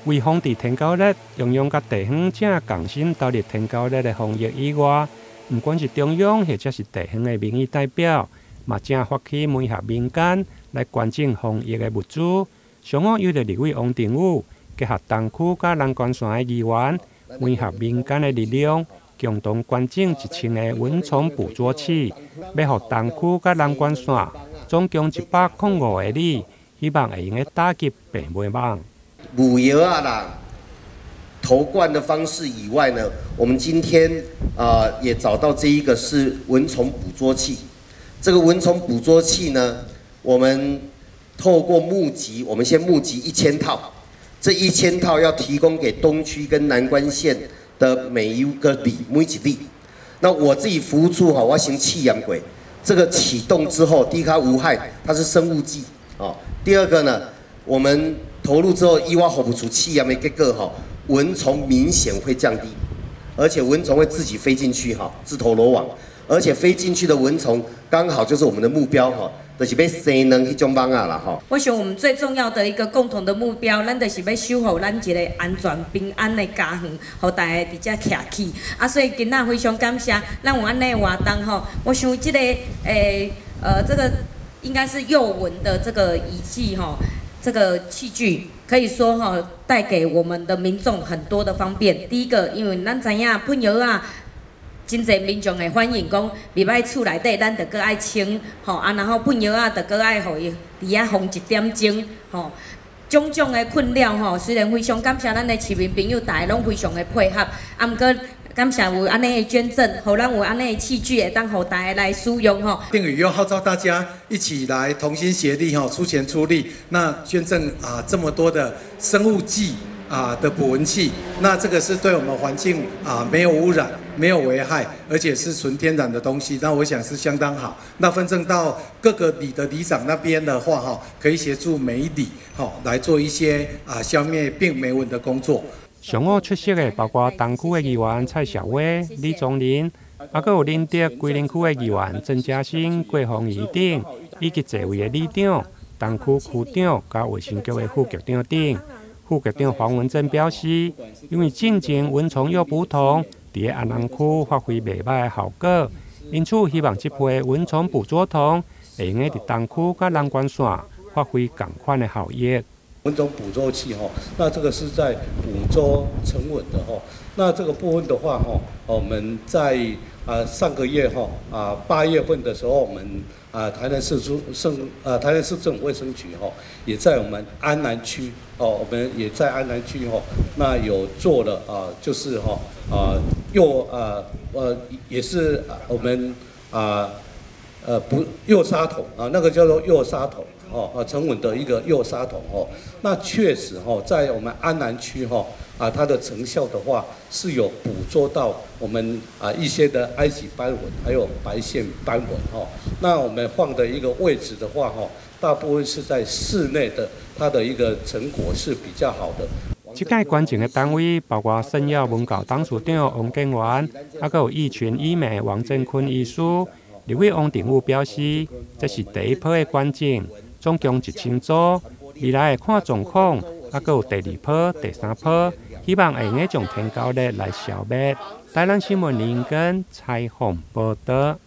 為防治天狗熱，中央佮地方正仝心投入天狗熱的防疫以外，毋管是中央或者是地方的民意代表，嘛正發起媒合民間來捐贈防疫的物資。上午由著立委王定宇結合東區佮南關線的議員，媒合民間的力量，共同捐贈1000個蚊蟲捕捉器，欲予東區佮南關線總共105個里，希望會用得打擊病媒蚊。補藥仔啦，投灌的方式以外呢，我們今天也找到這一個是蚊蟲捕捉器。這個蚊蟲捕捉器呢，我們透過募集，我們先募集一千套，這一千套要提供給東區跟南關縣的每一個里，每一里。那我自己服務處哈，我先試驗過，這個啟動之後，第一它無害，它是生物劑哦。第二個呢，我們投入之後，以我服務處試驗的結果哈，蚊蟲明顯會降低，而且蚊蟲會自己飛進去哈，自投羅網，而且飛進去的蚊蟲剛好就是我們的目標哈，就是欲生卵彼種蚊仔啦吼。我想我們最重要的一個共同的目標，咱就是欲守護咱一个安全平安的家園，予大家佇遮徛起。啊，所以今仔非常感謝，咱有按呢活動吼，我想這个這個應該是誘蚊的這個儀器吼。這個器具可以說哈，帶給我們的民眾很多的方便。第一個，因為咱知影噴藥仔，真濟民眾會反映講，入來厝內底，咱著閣愛清吼啊，然後噴藥仔著閣愛予伊佇遐放一點鐘吼，種種的困擾吼。雖然非常感謝咱的市民朋友，大家攏非常的配合，啊，毋過感謝有按呢的捐贈，予咱有按呢的器具會當予大家來使用吼。定宇又號召大家一起來同心協力吼，出錢出力，那捐贈啊這麼多的生物劑啊的捕蚊器，那這個是對我們環境啊沒有污染、沒有危害，而且是純天然的東西，那我想是相當好。那分贈到各個里的里長那邊的話，哈，可以協助每一里，哈，來做一些啊消滅病媒蚊的工作。上午出席的包括東區的議員蔡小威、李宗仁，啊，閣有仁德龜苓區的議員曾嘉欣、郭鳳儀等，以及座位的里長、東區區長佮衛生局的副局長等。副局長黃文珍表示，因為進前蚊蟲誘捕筒佇咧安南區發揮袂䆀的效果，因此希望這批蚊蟲捕捉筒會用得佇東區佮南關線發揮仝款的效益。蚊蟲捕捉器哈，那這個是在捕捉成蚊的哈。那這個部分的話哈，我們在上個月哈8月份的時候，我們台南市台南市政府衛生局哈，也在我們安南區哦，我們也在安南區哈，那有做了啊，就是哈啊誘啊呃也是我們啊呃不誘殺筒啊，那個叫做誘殺筒。哦，成蚊的一個誘殺筒哦，那確實哈，在我們安南區哈啊，它的成效的話是有捕捉到我們啊一些的埃及斑蚊，還有白線斑蚊哈。那我們放的一個位置的話哈，大部分是在室內的，它的一個成果是比較好的。這屆捐贈的單位包括盛耀文教董事長王建元，啊，閣有益群醫美王振坤醫師。立委王定宇表示，這是第一批的捐贈。總共1000組，未來會看狀況，啊，閣有第二波、第三波，希望會用得將天狗熱來消滅。台南新聞林根採訪報導。